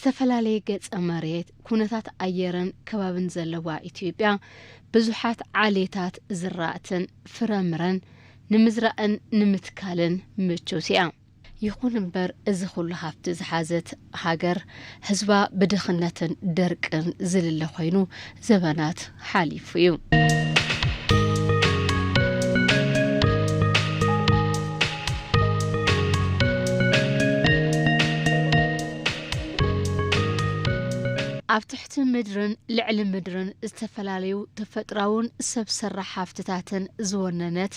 ዝተፈላለየ ገጸ መሬት፣ ኩነታት ኣየርን ከባብን ዘለዋ ኢትዮጵያ፣ ብዙሓት ዓሌታት ዝራእትን ፍረምረን ንምዝራእን ንምትካልን ምችውቲ እያ። ይኹን እምበር፣ እዚ ኩሉ ሃብቲ ዝሓዘት ሃገር፣ ህዝባ ብድኽነትን ድርቅን ዝልለ ኮይኑ ዘበናት ሓሊፉ እዩ። ኣብ ትሕቲ ምድርን ልዕሊ ምድርን ዝተፈላለዩ ተፈጥራውን ሰብ ሰራሕ ሃፍትታትን ዝወነነት፣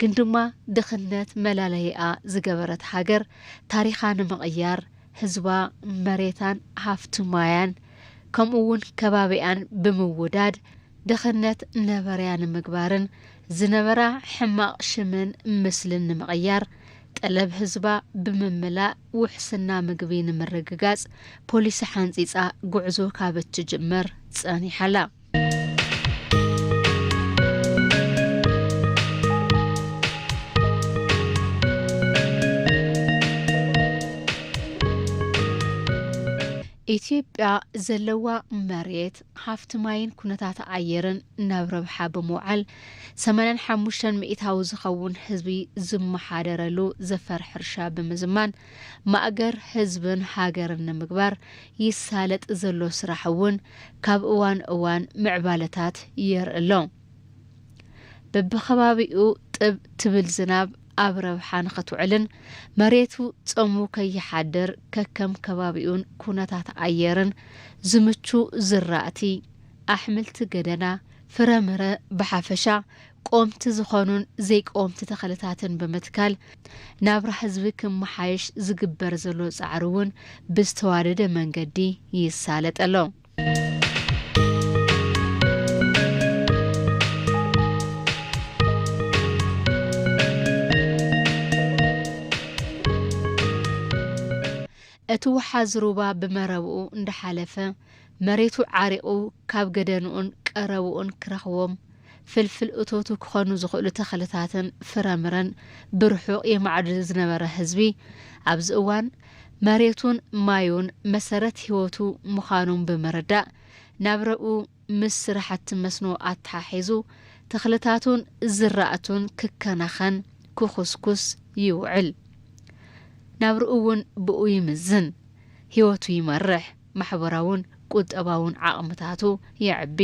ግን ድማ ድኽነት መላለይኣ ዝገበረት ሃገር፣ ታሪኻ ንምቕያር፣ ህዝባ፣ መሬታን ሃፍቲ ማያን፣ ከምኡ እውን ከባቢኣን ብምውዳድ፣ ድኽነት ነበርያ ንምግባርን ዝነበራ ሕማቕ ሽምን ምስልን ንምቕያር፣ ጠለብ ህዝባ ብምምላእ፣ ውሕስና ምግቢ ንምርግጋጽ ፖሊሲ ሓንጺጻ ጉዕዞ ካብ እትጅምር ጸኒሓ ኣላ። ኢትዮጵያ ዘለዋ መሬት፣ ሃፍቲ ማይን ኩነታት ኣየርን ናብ ረብሓ ብምውዓል፣ ሰማንያን ሓሙሽተን ሚእታዊ ዝኸውን ህዝቢ ዝመሓደረሉ ዘፈር ሕርሻ ብምዝማን፣ ማእገር ህዝብን ሃገርን ንምግባር ይሳለጥ ዘሎ ስራሕ እውን ካብ እዋን እዋን ምዕባለታት የርኢ ኣሎ። በብኸባቢኡ ጥብ ትብል ዝናብ ኣብ ረብሓ ንኽትውዕልን መሬቱ ጾሙ ከይሓድር ከከም ከባቢኡን ኩነታት ኣየርን ዝምቹ ዝራእቲ፣ ኣሕምልቲ ገደና፣ ፍረምረ ብሓፈሻ ቆምቲ ዝኾኑን ዘይቆምቲ ተኽልታትን ብምትካል ናብራ ህዝቢ ክመሓየሽ ዝግበር ዘሎ ጻዕሪ እውን ብዝተዋደደ መንገዲ ይሳለጥ ኣሎ። እቲ ወሓዚ ሩባ ብመረብኡ እንዳሓለፈ መሬቱ ዓሪቑ ካብ ገደንኡን ቀረብኡን ክረኽቦም ፍልፍል እቶቱ ክኾኑ ዝኽእሉ ተኽልታትን ፍረምረን ብርሑቕ የማዕድል ዝነበረ ህዝቢ፣ ኣብዚ እዋን መሬቱን ማዩን መሰረት ህይወቱ ምዃኖም ብምርዳእ፣ ናብራኡ ምስ ስራሕቲ መስኖ ኣተሓሒዙ ተኽልታቱን ዝራእቱን ክከናኸን ክኹስኩስ ይውዕል። ናብርኡ እውን ብኡ ይምዝን፣ ህይወቱ ይመርሕ፣ ማሕበራውን ቁጠባውን ዓቕምታቱ የዕቢ።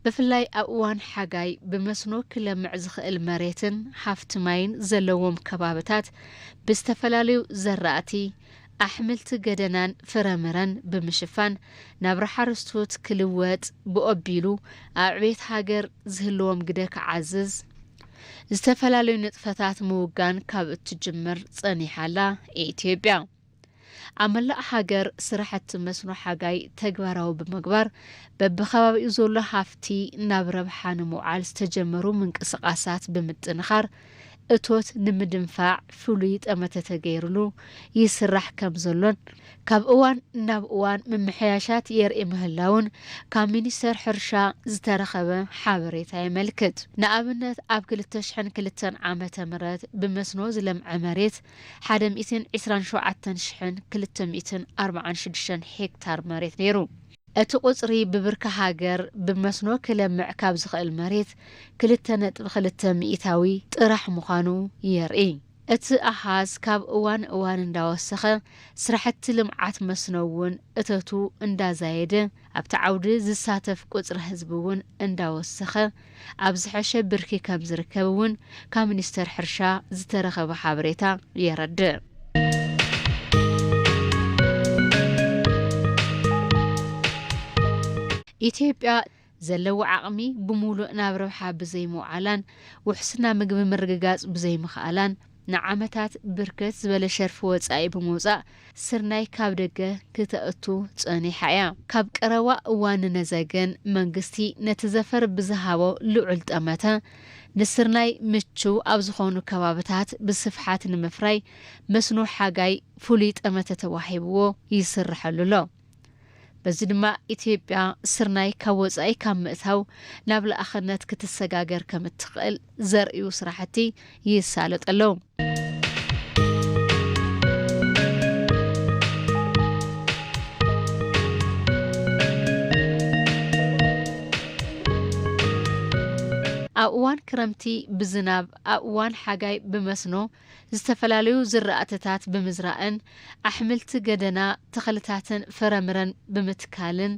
ብፍላይ ኣብ እዋን ሓጋይ ብመስኖ ክለምዕ ዝኽእል መሬትን ሃፍቲ ማይን ዘለዎም ከባብታት ብዝተፈላለዩ ዘራእቲ፣ ኣሕምልቲ ገደናን ፍረምረን ብምሽፋን ናብራ ሓረስቶት ክልወጥ፣ ብኦቢሉ ኣብ ዕቤት ሃገር ዝህልዎም ግደ ክዓዝዝ ዝተፈላለዩ ንጥፈታት ምውጋን ካብ እትጅምር ጸኒሓ ኣላ ኢትዮጵያ። ኣብ መላእ ሃገር ስራሕቲ መስኖ ሓጋይ ተግባራዊ ብምግባር፣ በብኸባቢኡ ዘሎ ሃፍቲ ናብ ረብሓ ንምውዓል ዝተጀመሩ ምንቅስቓሳት ብምጥንኻር፣ እቶት ንምድንፋዕ ፍሉይ ጠመተ ተገይሩሉ ይስራሕ ከም ዘሎን፣ ካብ እዋን ናብ እዋን ምምሕያሻት የርኢ ምህላውን ካብ ሚኒስቴር ሕርሻ ዝተረኸበ ሓበሬታ የመልክት። ንኣብነት፣ ኣብ ክልተ ሽሕን ክልተን ዓመተ ምህረት ብመስኖ ዝለምዐ መሬት ሓደ ሚእትን ዕስራን ሸውዓተን ሽሕን ክልተ ሚእትን ኣርባዓን ሽዱሽተን ሄክታር መሬት ነይሩ። እቲ ቁጽሪ ብብርኪ ሃገር ብመስኖ ክለምዕ ካብ ዝኽእል መሬት ክልተ ነጥቢ ክልተ ሚእታዊ ጥራሕ ምዃኑ የርኢ። እቲ ኣሃዝ ካብ እዋን እዋን እንዳወሰኸ፣ ስራሕቲ ልምዓት መስኖ እውን እተቱ እንዳዛየደ፣ ኣብቲ ዓውዲ ዝሳተፍ ቁጽሪ ህዝቢ እውን እንዳወሰኸ፣ ኣብ ዝሐሸ ብርኪ ከም ዝርከብ እውን ካብ ሚኒስቴር ሕርሻ ዝተረኸበ ሓበሬታ የረድእ። ኢትዮጵያ ዘለዎ ዓቕሚ ብምሉእ ናብ ረብሓ ብዘይምውዓላን ውሕስና ምግቢ ምርግጋጽ ብዘይምኽኣላን፣ ንዓመታት ብርክት ዝበለ ሸርፊ ወጻኢ ብምውጻእ ስርናይ ካብ ደገ ክተእቱ ጸኒሓ እያ። ካብ ቀረባ እዋን ንነዘ ግን መንግስቲ ነቲ ዘፈር ብዝሃቦ ልዑል ጠመተ፣ ንስርናይ ምቹው ኣብ ዝኾኑ ከባብታት ብስፍሓት ንምፍራይ መስኖ ሓጋይ ፍሉይ ጠመተ ተዋሂብዎ ይስርሐሉ ኣሎ። በዚ ድማ ኢትዮጵያ ስርናይ ካብ ወጻኢ ካብ ምእታው ናብ ለኣኽነት ክትሰጋገር ከም እትኽእል ዘርእዩ ስራሕቲ ይሳለጡ ኣለዉ። ኣብ እዋን ክረምቲ ብዝናብ፣ ኣብ እዋን ሓጋይ ብመስኖ ዝተፈላለዩ ዝራእትታት ብምዝራእን ኣሕምልቲ ገደና፣ ተኽልታትን ፍረምረን ብምትካልን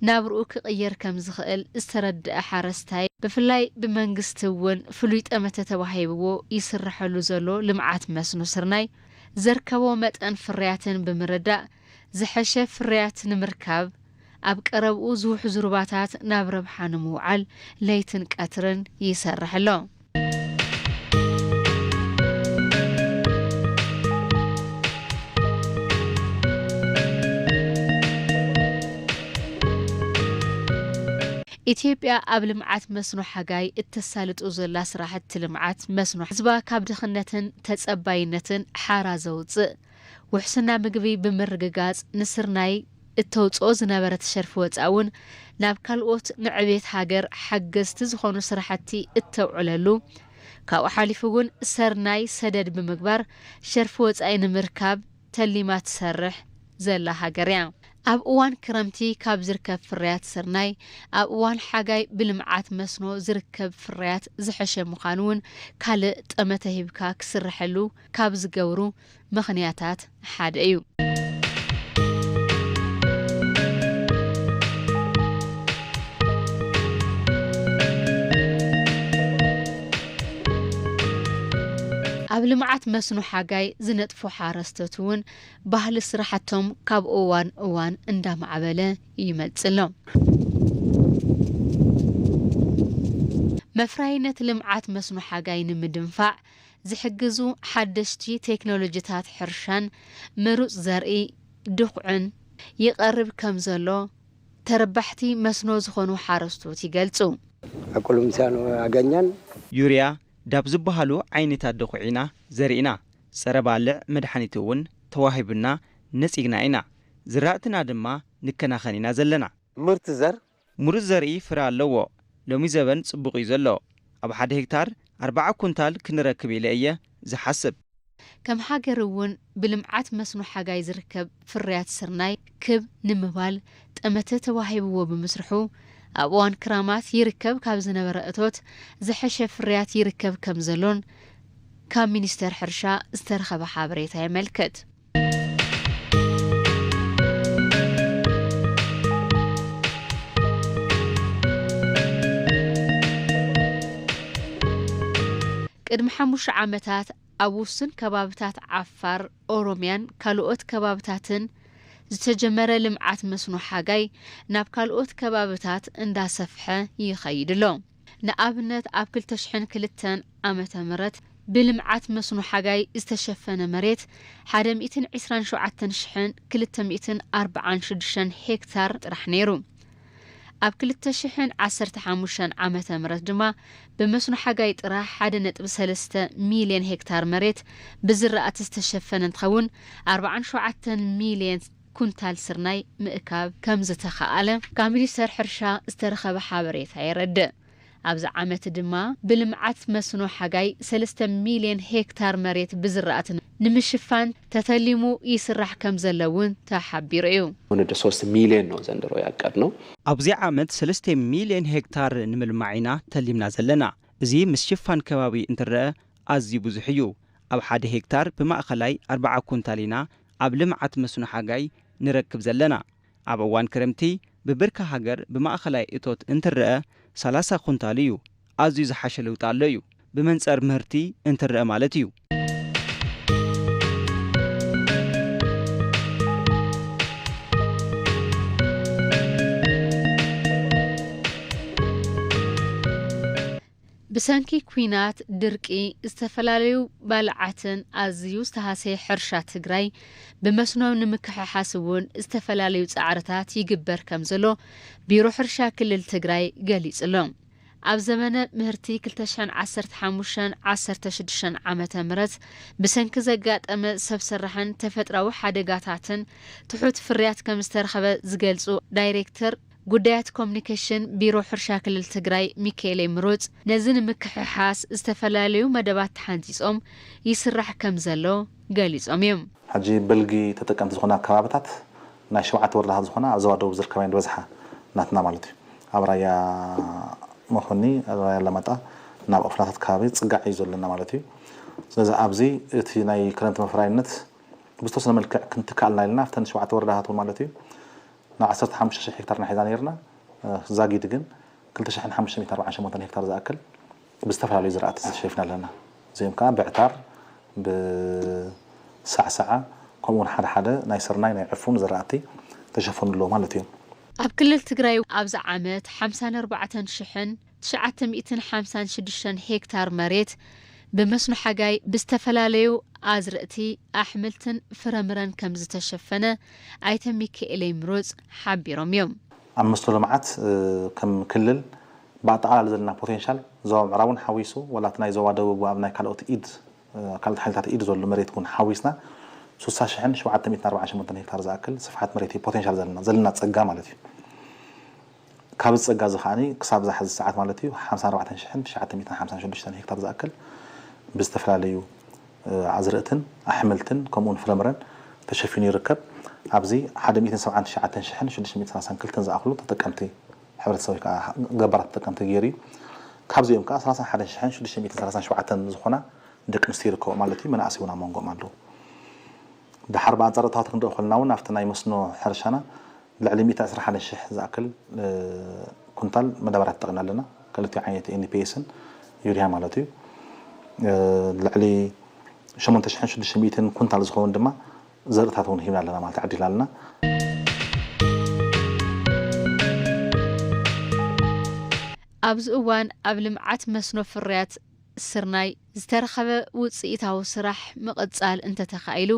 ናብርኡ ክቕየር ከም ዝኽእል ዝተረድአ ሓረስታይ፣ ብፍላይ ብመንግስቲ እውን ፍሉይ ጠመተ ተዋሂብዎ ይስረሐሉ ዘሎ ልምዓት መስኖ ስርናይ ዘርከቦ መጠን ፍርያትን ብምርዳእ ዝሐሸ ፍርያት ንምርካብ ኣብ ቀረብኡ ዝውሕዙ ሩባታት ናብ ረብሓ ንምውዓል ለይትን ቀትርን ይሰርሕ ኣሎ። ኢትዮጵያ ኣብ ልምዓት መስኖ ሓጋይ እተሳልጦ ዘላ ስራሕቲ ልምዓት መስኖ ህዝባ ካብ ድኽነትን ተጸባይነትን ሓራ ዘውጽእ፣ ውሕስና ምግቢ ብምርግጋጽ ንስርናይ እተውጽኦ ዝነበረት ሸርፊ ወጻኢ እውን ናብ ካልኦት ንዕቤት ሃገር ሓገዝቲ ዝኾኑ ስራሕቲ እተውዕለሉ፣ ካብኡ ሓሊፉ እውን ሰርናይ ሰደድ ብምግባር ሸርፊ ወጻኢ ንምርካብ ተሊማ ትሰርሕ ዘላ ሃገር እያ። ኣብ እዋን ክረምቲ ካብ ዝርከብ ፍርያት ስርናይ፣ ኣብ እዋን ሓጋይ ብልምዓት መስኖ ዝርከብ ፍርያት ዝሐሸ ምዃኑ እውን ካልእ ጠመተ ሂብካ ክስረሐሉ ካብ ዝገብሩ ምኽንያታት ሓደ እዩ። ኣብ ልምዓት መስኖ ሓጋይ ዝነጥፉ ሓረስቶት እውን ባህሊ ስራሕቶም ካብ እዋን እዋን እንዳማዕበለ ይመጽእ ኣሎ። መፍራይነት ልምዓት መስኖ ሓጋይ ንምድንፋዕ ዝሕግዙ ሓደሽቲ ቴክኖሎጂታት ሕርሻን ምሩፅ ዘርኢ ድኹዕን ይቐርብ ከም ዘሎ ተረባሕቲ መስኖ ዝኾኑ ሓረስቶት ይገልጹ። አቁልምሳን አገኛን ዩርያ፣ ዳፕ ዝበሃሉ ዓይነታት ድኹዒና ዘሪእና፣ ጸረ ባልዕ መድሓኒት እውን ተዋሂቡና ነጺግና ኢና። ዝራእትና ድማ ንከናኸን ኢና ዘለና። ምርት ዘር ምሩፅ ዘርኢ ፍረ ኣለዎ። ሎሚ ዘበን ጽቡቕ እዩ ዘሎ። ኣብ ሓደ ሄክታር ኣርባዓ ኩንታል ክንረክብ ኢለ እየ ዝሓስብ። ከም ሃገር እውን ብልምዓት መስኖ ሓጋይ ዝርከብ ፍርያት ስርናይ ክብ ንምባል ጠመተ ተዋሂብዎ ብምስርሑ ኣብ እዋን ክራማት ይርከብ ካብ ዝነበረ እቶት ዝሐሸ ፍርያት ይርከብ ከም ዘሎን ካብ ሚኒስቴር ሕርሻ ዝተረኸበ ሓበሬታ የመልክት። ቅድሚ ሓሙሽተ ዓመታት ኣብ ውሱን ከባብታት ዓፋር፣ ኦሮምያን ካልኦት ከባብታትን ዝተጀመረ ልምዓት መስኖ ሓጋይ ናብ ካልኦት ከባብታት እንዳሰፍሐ ይኸይድ ኣሎ። ንኣብነት ኣብ ክልተ ሽሕን ክልተን ዓመተ ምህረት ብልምዓት መስኖ ሓጋይ ዝተሸፈነ መሬት ሓደ ሚእትን ዕስራን ሸውዓተን ሽሕን ክልተ ሚእትን ኣርባዓን ሽዱሽተን ሄክታር ጥራሕ ነይሩ። ኣብ ክልተ ሽሕን ዓሰርተ ሓሙሽተን ዓመተ ምህረት ድማ ብመስኖ ሓጋይ ጥራሕ ሓደ ነጥቢ ሰለስተ ሚልዮን ሄክታር መሬት ብዝራእቲ ዝተሸፈነ እንትኸውን ኣርባዓን ሸውዓተን ሚልዮን ኩንታል ስርናይ ምእካብ ከም ዝተኻኣለ ካብ ሚኒስተር ሕርሻ ዝተረኸበ ሓበሬታ የረድእ። ኣብዚ ዓመት ድማ ብልምዓት መስኖ ሓጋይ ሰለስተ ሚልዮን ሄክታር መሬት ብዝራእቲ ንምሽፋን ተተሊሙ ይስራሕ ከም ዘሎ እውን ተሓቢሩ እዩ። ወደ ሶስት ሚልዮን ነው ዘንድሮ ያቀድነው። ኣብዚ ዓመት ሰለስተ ሚልዮን ሄክታር ንምልማዕ ኢና ተሊምና ዘለና። እዚ ምስ ሽፋን ከባቢ እንትረአ ኣዝዩ ብዙሕ እዩ። ኣብ ሓደ ሄክታር ብማእኸላይ ኣርባዓ ኩንታል ኢና ኣብ ልምዓት መስኖ ሓጋይ ንረክብ ዘለና። ኣብ እዋን ክረምቲ ብብርኪ ሃገር ብማእኸላይ እቶት እንትረአ ሰላሳ ኩንታል እዩ። ኣዝዩ ዝሓሸ ለውጢ ኣሎ እዩ። ብመንፀር ምህርቲ እንትረአ ማለት እዩ። ብሰንኪ ኲናት፣ ድርቂ፣ ዝተፈላለዩ ባልዓትን ኣዝዩ ዝተሃሰየ ሕርሻ ትግራይ ብመስኖ ንምክሕሓስ እውን ዝተፈላለዩ ፃዕርታት ይግበር ከም ዘሎ ቢሮ ሕርሻ ክልል ትግራይ ገሊፁ ኣሎ። ኣብ ዘመነ ምህርቲ ክልተ ሽሕን ዓሰርተ ሓሙሽተን ዓሰርተ ሽዱሽተን ዓመተ ምህረት ብሰንኪ ዘጋጠመ ሰብ ሰራሕን ተፈጥራዊ ሓደጋታትን ትሑት ፍርያት ከም ዝተረኸበ ዝገልጹ ዳይሬክተር ጉዳያት ኮሚኒኬሽን ቢሮ ሕርሻ ክልል ትግራይ ሚካኤል ምሩፅ፣ ነዚ ንምክሕሓስ ዝተፈላለዩ መደባት ተሓንፂፆም ይስራሕ ከም ዘሎ ገሊፆም እዮም። ሕጂ በልጊ ተጠቀምቲ ዝኾና ከባብታት ናይ ሸውዓተ ወረዳታት ዝኾና ኣብ ዞባ ደቡብ ዝርከባ እየን ዝበዝሓ ናትና ማለት እዩ። ኣብ ራያ መኾኒ፣ ራያ ኣላማጣ፣ ናብ ኦፍላታት ከባቢ ፅጋዕ እዩ ዘለና ማለት እዩ። ስለዚ ኣብዚ እቲ ናይ ክረምቲ መፍረያይነት ብዝተወሰነ መልክዕ ክንትክኣልና ኢልና ኣብተን ሸውዓተ ወረዳታት እውን ማለት እዩ ናብ ዓሰርተ ሓሙሽተ ሽሕ ሄክታር ኢና ሒዛ ነይርና። እ፣ ዛጊድ ግን ክልተ ሽሕን ሓሙሽተ ሚእትን ኣርባዓን ሸሞንተን ሄክታር ዝኣክል ብዝተፈላለዩ ዝራእቲ ተሸፊና ኣለና። እዚኦም ከዓ ብዕታር፣ ብሳዕሳዓ፣ ከምኡ እውን ሓደ ሓደ ናይ ስርናይ፣ ናይ ዕፉን ዝራእቲ ተሸፈኑ ኣለዉ ማለት እዩ። ኣብ ክልል ትግራይ ኣብዚ ዓመት ሓምሳን ኣርባዕተን ሽሕን ትሽዓተ ሚእትን ሓምሳን ሽዱሽተን ሄክታር መሬት ብመስኖ ሓጋይ ብዝተፈላለዩ ኣዝርእቲ፣ ኣሕምልትን ፍረምረን ከም ዝተሸፈነ ኣይተ ሚካኤለይ ምሩፅ ሓቢሮም እዮም። ኣብ መስኖ ልምዓት፣ እ፣ ከም ክልል ብኣጠቓላሊ ዘለና ፖቴንሻል ዞባ ምዕራብ እውን ሓዊሱ፣ ዋላ እቲ ናይ ዞባ ደቡብ ኣብ ናይ ካልኦት ኢድ፣ እ፣ ካልኦት ሓይልታት ኢድ ዘሎ መሬት እውን ሓዊስና ሱሳ ሽሕን ሸውዓተ ሚእትን ኣርባዓን ሸሞንተን ሄክታር ዝኣክል ስፍሓት መሬት እዩ ፖቴንሻል ዘለና፣ ዘለና ጸጋ ማለት እዩ። ካብዚ ጸጋ እዚ ከዓኒ ክሳብ እዛ ሕዚ ሰዓት ማለት እዩ ሓምሳን ኣርባዕተን ሽሕን ትሽዓተ ሚእትን ሓምሳን ሽዱሽተን ሄክታር ዝኣክል ብዝተፈላለዩ፣ እ፣ ኣዝርእትን ኣሕምልትን ከምኡውን ፍረምረን ተሸፊኑ ይርከብ። ኣብዚ ሓደ ሚእትን ሰብዓን ትሽዓተን ሽሕን ሽዱሽተ ሚእትን ሰላሳን ክልተን ዝኣኽሉ ተጠቀምቲ ሕብረተሰብ ወይ ከዓ ገባራት ተጠቀምቲ ገይሩ እዩ። ካብዚኦም ከዓ ሰላሳን ሓደን ሽሕን ሽዱሽተ ሚእትን ሰላሳን ሸውዓተን ዝኾና ደቂ ኣንስትዮ ይርከቡ ማለት እዩ። መናእሰይ እውን ኣብ መንጎኦም ኣለዉ። ድሓር ብኣንጻር እታወት ክንሪኦ ከለና እውን ኣብቲ ናይ መስኖ ሕርሻና ልዕሊ ሚእቲ ዕስራን ሓደን ሽሕ ዝኣክል፣ እ፣ ኩንታል መዳበርያ ተጠቒምና ኣለና። ክልቲኡ ዓይነት ኤን ፒ ኤስን ዩርያ ማለት እዩ። እ፣ ልዕሊ ሸሞንተ ሽሕን ሽዱሽተ ሚእትን ኩንታል ዝኸውን ድማ ዘርእታት እውን ሂብና ኣለና ማለት ዓዲልና ኣለና። ኣብዚ እዋን ኣብ ልምዓት መስኖ ፍርያት ስርናይ ዝተረኸበ ውፅኢታዊ ስራሕ ምቕፃል እንተተኻኢሉ፣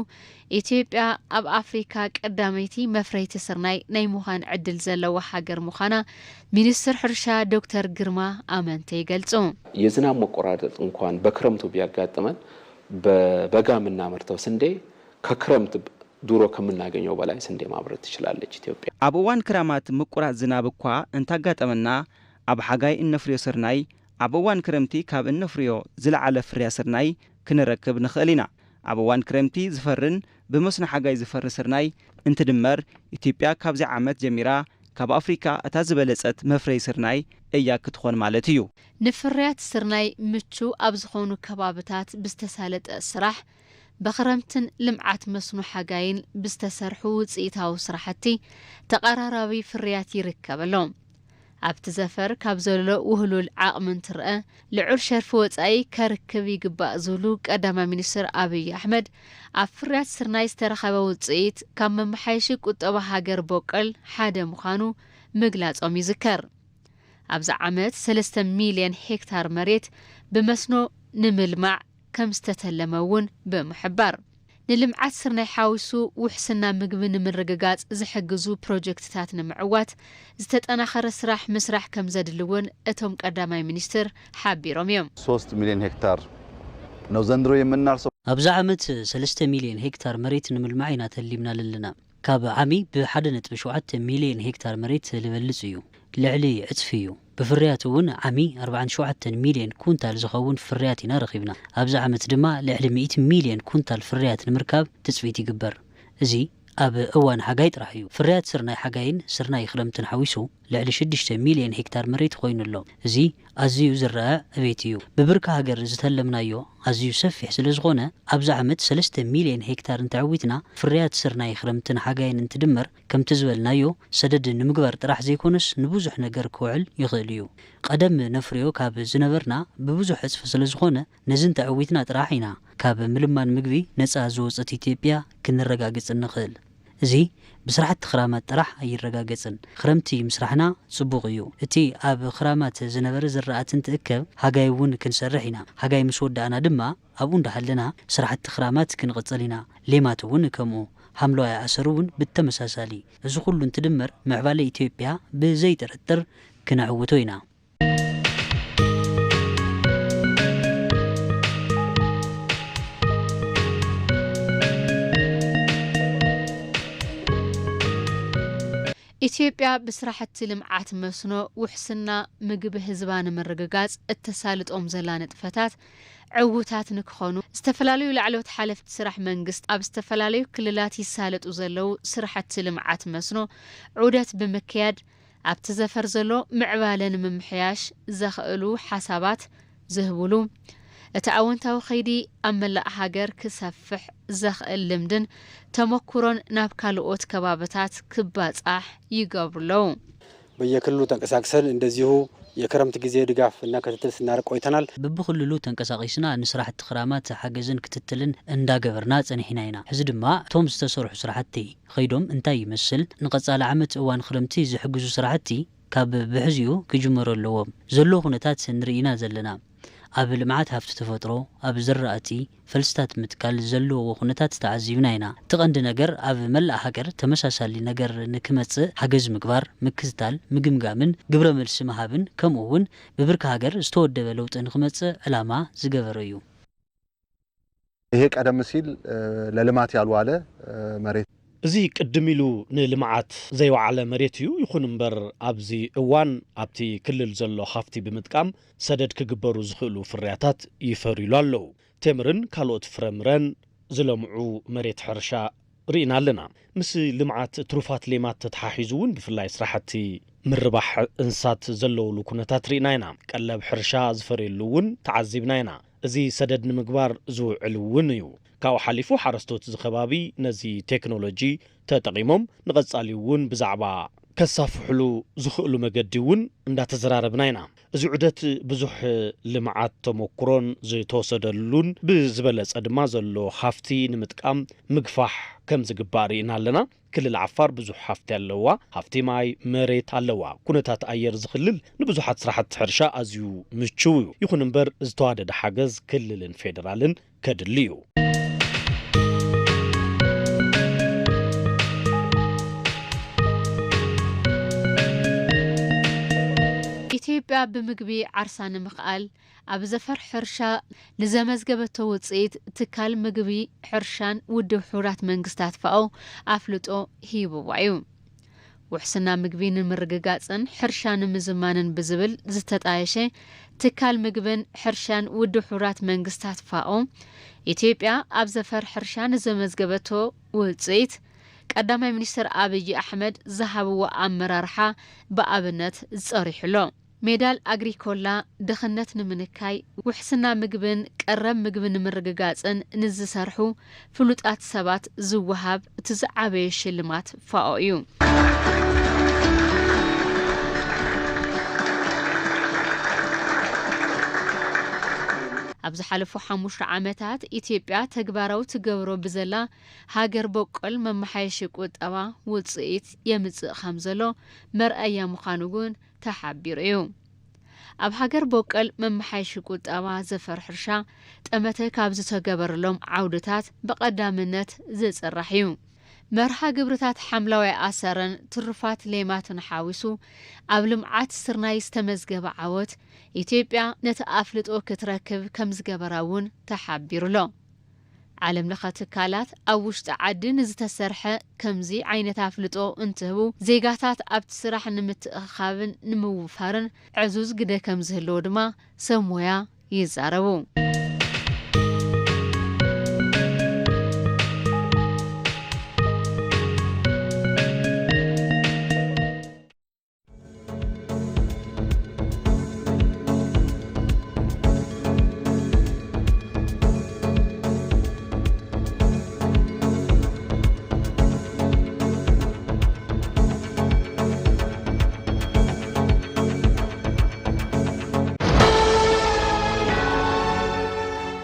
ኢትዮጵያ ኣብ ኣፍሪካ ቀዳመይቲ መፍረይቲ ስርናይ ናይ ምዃን ዕድል ዘለዋ ሃገር ምዃና ሚኒስትር ሕርሻ ዶክተር ግርማ ኣመንተ ይገልጹ። የዝናብ መቆራረጥ እንኳን በክረምቱ ቢያጋጥመን በበጋ የምናመርተው ስንዴ ከክረምት ድሮ ከምናገኘው በላይ ስንዴ ማምረት ትችላለች ኢትዮጵያ። ኣብ እዋን ክራማት ምቁራጽ ዝናብ እኳ እንታጋጠመና፣ ኣብ ሓጋይ እነፍርዮ ስርናይ ኣብ እዋን ክረምቲ ካብ እነፍርዮ ዝለዓለ ፍርያ ስርናይ ክንረክብ ንኽእል ኢና። ኣብ እዋን ክረምቲ ዝፈርን ብመስኖ ሓጋይ ዝፈሪ ስርናይ እንትድመር፣ ኢትዮጵያ ካብዚ ዓመት ጀሚራ ካብ ኣፍሪካ እታ ዝበለጸት መፍረይ ስርናይ እያ ክትኾን ማለት እዩ። ንፍርያት ስርናይ ምቹ ኣብ ዝኾኑ ከባብታት ብዝተሳለጠ ስራሕ፣ ብኽረምትን ልምዓት መስኖ ሓጋይን ብዝተሰርሑ ውፅኢታዊ ስራሕቲ ተቐራራቢ ፍርያት ይርከብ ኣሎ። ኣብቲ ዘፈር ካብ ዘሎ ውህሉል ዓቕሚ እንትረአ፣ ልዑል ሸርፊ ወጻኢ ከርክብ ይግባእ ዝብሉ ቀዳማይ ሚኒስትር ኣብይ ኣሕመድ፣ ኣብ ፍርያት ስርናይ ዝተረኸበ ውጽኢት ካብ መመሓየሺ ቁጠባ ሃገር ቦቀል ሓደ ምዃኑ ምግላጾም ይዝከር። ኣብዚ ዓመት ሰለስተ ሚልዮን ሄክታር መሬት ብመስኖ ንምልማዕ ከም ዝተተለመ እውን ብምሕባር፣ ንልምዓት ስርናይ ሓዊሱ ውሕስና ምግቢ ንምርግጋጽ ዝሕግዙ ፕሮጀክትታት ንምዕዋት ዝተጠናኸረ ስራሕ ምስራሕ ከም ዘድሊ እውን እቶም ቀዳማይ ሚኒስትር ሓቢሮም እዮም። ሶስት ሚሊዮን ሄክታር ነው ዘንድሮ የምናርሰው። ኣብዚ ዓመት ሰለስተ ሚልዮን ሄክታር መሬት ንምልማዕ ኢና ተሊምና ዘለና። ካብ ዓሚ ብ ሓደ ነጥቢ ሸውዓተ ሚልዮን ሄክታር መሬት ዝበልጽ እዩ። ልዕሊ ዕጽፊ እዩ። ብፍርያት እውን ዓሚ ኣርባዓን ሸውዓተን ሚልዮን ኩንታል ዝኸውን ፍርያት ኢና ረኺብና። ኣብዚ ዓመት ድማ ልዕሊ ሚእቲ ሚልዮን ኩንታል ፍርያት ንምርካብ ትጽቢት ይግበር። እዚ ኣብ እዋን ሓጋይ ጥራሕ እዩ። ፍርያት ስርናይ ሓጋይን ስርናይ ክረምትን ሓዊሱ ልዕሊ ሽዱሽተ ሚልዮን ሄክታር መሬት ኮይኑ ኣሎ። እዚ ኣዝዩ ዝረኣ ዕቤት እዩ። ብብርኪ ሃገር ዝተለምናዮ ኣዝዩ ሰፊሕ ስለ ዝኾነ፣ ኣብዚ ዓመት ሰለስተ ሚልዮን ሄክታር እንተዕዊትና፣ ፍርያት ስርናይ ክረምትን ሓጋይን እንትድመር፣ ከምቲ ዝበልናዮ፣ ሰደድ ንምግባር ጥራሕ ዘይኮነስ ንብዙሕ ነገር ክውዕል ይኽእል እዩ። ቀደም ነፍርዮ ካብ ዝነበርና ብብዙሕ ዕጽፊ ስለ ዝኾነ፣ ነዚ እንተዕዊትና ጥራሕ ኢና ካብ ምልማን ምግቢ ነጻ ዝወጸት ኢትዮጵያ ክንረጋግጽ እንኽእል። እዚ ብስራሕቲ ክራማት ጥራሕ ኣይረጋገጽን። ክረምቲ ምስራሕና ጽቡቕ እዩ። እቲ ኣብ ክራማት ዝነበረ ዝራእቲ እንትእከብ፣ ሃጋይ እውን ክንሰርሕ ኢና። ሃጋይ ምስ ወዳእና ድማ ኣብኡ እንዳሃለና ስራሕቲ ክራማት ክንቕጽል ኢና። ሌማት እውን ከምኡ። ሓምለዋይ ኣሰር እውን ብተመሳሳሊ። እዚ ኩሉ እንትድመር ምዕባለ ኢትዮጵያ ብዘይጥርጥር ክነዕውቶ ኢና። ኢትዮጵያ ብስራሕቲ ልምዓት መስኖ ውሕስና ምግቢ ህዝባ ንምርግጋጽ እተሳልጦም ዘላ ንጥፈታት ዕዉታት ንክኾኑ ዝተፈላለዩ ላዕለዎት ሓለፍቲ ስራሕ መንግስቲ ኣብ ዝተፈላለዩ ክልላት ይሳለጡ ዘለዉ ስራሕቲ ልምዓት መስኖ ዑደት ብምክያድ ኣብቲ ዘፈር ዘሎ ምዕባለ ንምምሕያሽ ዘኽእሉ ሓሳባት ዝህብሉ፣ እቲ ኣወንታዊ ከይዲ ኣብ መላእ ሃገር ክሰፍሕ ዘኽእል ልምድን ተመኩሮን ናብ ካልኦት ከባብታት ክባጻሕ ይገብሩ ኣለዉ። በየክልሉ ተንቀሳቅሰን እንደዚሁ የክረምት ጊዜ ድጋፍ እና ክትትል ስናደርግ ቆይተናል። ብብክልሉ ተንቀሳቂስና ንስራሕቲ ክራማት ሓገዝን ክትትልን እንዳገበርና ፀኒሕና ኢና። ሕዚ ድማ እቶም ዝተሰርሑ ስራሕቲ ከይዶም እንታይ ይመስል፣ ንቐፃሊ ዓመት እዋን ክረምቲ ዝሕግዙ ስራሕቲ ካብ ብሕዚኡ ክጅመሩ ኣለዎም ዘሎ ኩነታት ንርኢ ኢና ዘለና። ኣብ ልምዓት ሃፍቲ ተፈጥሮ፣ ኣብ ዝራእቲ፣ ፈልስታት ምትካል ዘለዎ ኩነታት ተዓዚብና ኢና። እቲ ቀንዲ ነገር ኣብ መላእ ሃገር ተመሳሳሊ ነገር ንክመፅእ ሓገዝ ምግባር፣ ምክትታል፣ ምግምጋምን ግብረ መልሲ ምሃብን ከምኡ እውን ብብርኪ ሃገር ዝተወደበ ለውጢ ንክመፅእ ዕላማ ዝገበረ እዩ። ይሄ ቀደም ሲል ለልማት ያልዋለ መሬት እዚ ቅድም ኢሉ ንልምዓት ዘይወዓለ መሬት እዩ። ይኹን እምበር ኣብዚ እዋን ኣብቲ ክልል ዘሎ ሃፍቲ ብምጥቃም ሰደድ ክግበሩ ዝኽእሉ ፍርያታት ይፈርዩሉ ኣለዉ። ቴምርን ካልኦት ፍረምረን ዝለምዑ መሬት ሕርሻ ርኢና ኣለና። ምስ ልምዓት ትሩፋት ሌማት ተተሓሒዙ እውን ብፍላይ ስራሕቲ ምርባሕ እንስሳት ዘለውሉ ኩነታት ርኢና ኢና። ቀለብ ሕርሻ ዝፈርየሉ እውን ተዓዚብና ኢና። እዚ ሰደድ ንምግባር ዝውዕል እውን እዩ። ካብኡ ሓሊፉ ሓረስቶት እዚ ከባቢ ነዚ ቴክኖሎጂ ተጠቒሞም ንቐፃሊ እውን ብዛዕባ ከሳፍሕሉ ዝኽእሉ መገዲ እውን እንዳተዘራረብና ኢና። እዚ ዑደት ብዙሕ ልምዓት ተመኩሮን ዝተወሰደሉን ብዝበለፀ ድማ ዘሎ ሃፍቲ ንምጥቃም ምግፋሕ ከም ዝግባእ ርኢና ኣለና። ክልል ዓፋር ብዙሕ ሃፍቲ ኣለዋ። ሃፍቲ ማይ፣ መሬት ኣለዋ። ኩነታት ኣየር እዚ ክልል ንብዙሓት ስራሕቲ ሕርሻ ኣዝዩ ምችው እዩ። ይኹን እምበር ዝተዋደደ ሓገዝ ክልልን ፌደራልን ከድሊ እዩ። ኢትዮጵያ ብምግቢ ዓርሳ ንምኽኣል ኣብ ዘፈር ሕርሻ ንዘመዝገበቶ ውፅኢት ትካል ምግቢ ሕርሻን ውድብ ሕቡራት መንግስታት ፋኦ ኣፍልጦ ሂብዋ እዩ። ውሕስና ምግቢ ንምርግጋፅን ሕርሻ ንምዝማንን ብዝብል ዝተጣየሸ ትካል ምግብን ሕርሻን ውድብ ሕቡራት መንግስታት ፋኦ ኢትዮጵያ ኣብ ዘፈር ሕርሻ ንዘመዝገበቶ ውፅኢት ቀዳማይ ሚኒስትር ኣብይ ኣሕመድ ዝሃብዎ ኣመራርሓ ብኣብነት ፀሪሑ ኣሎ። ሜዳል ኣግሪኮላ ድኽነት ንምንካይ፣ ውሕስና ምግብን ቀረብ ምግቢ ንምርግጋፅን ንዝሰርሑ ፍሉጣት ሰባት ዝወሃብ እቲ ዝዓበየ ሽልማት ፋኦ እዩ። ኣብ ዝሓለፉ ሓሙሽተ ዓመታት ኢትዮጵያ ተግባራዊ ትገብሮ ብዘላ ሃገር በቆል መመሓየሺ ቁጠባ ውፅኢት የምፅእ ከም ዘሎ መርኣያ ምዃኑ እውን ተሓቢሩ እዩ። ኣብ ሃገር በቆል መመሓየሺ ቁጠባ ዘፈር ሕርሻ ጠመተ ካብ ዝተገበረሎም ዓውድታት ብቐዳምነት ዝፅራሕ እዩ። መርሃ ግብርታት ሓምላዋይ ኣሰርን ትሩፋት ሌማትን ሓዊሱ ኣብ ልምዓት ስርናይ ዝተመዝገበ ዓወት ኢትዮጵያ ነቲ ኣፍልጦ ክትረክብ ከምዝገበራ እውን ተሓቢሩሎ። ዓለም ለኸ ትካላት ኣብ ውሽጢ ዓዲ ንዝተሰርሐ ከምዚ ዓይነት ኣፍልጦ እንትህቡ ዜጋታት ኣብቲ ስራሕ ንምትእኽኻብን ንምውፋርን ዕዙዝ ግደ ከምዝህልዎ ድማ ሰብ ሞያ ይዛረቡ።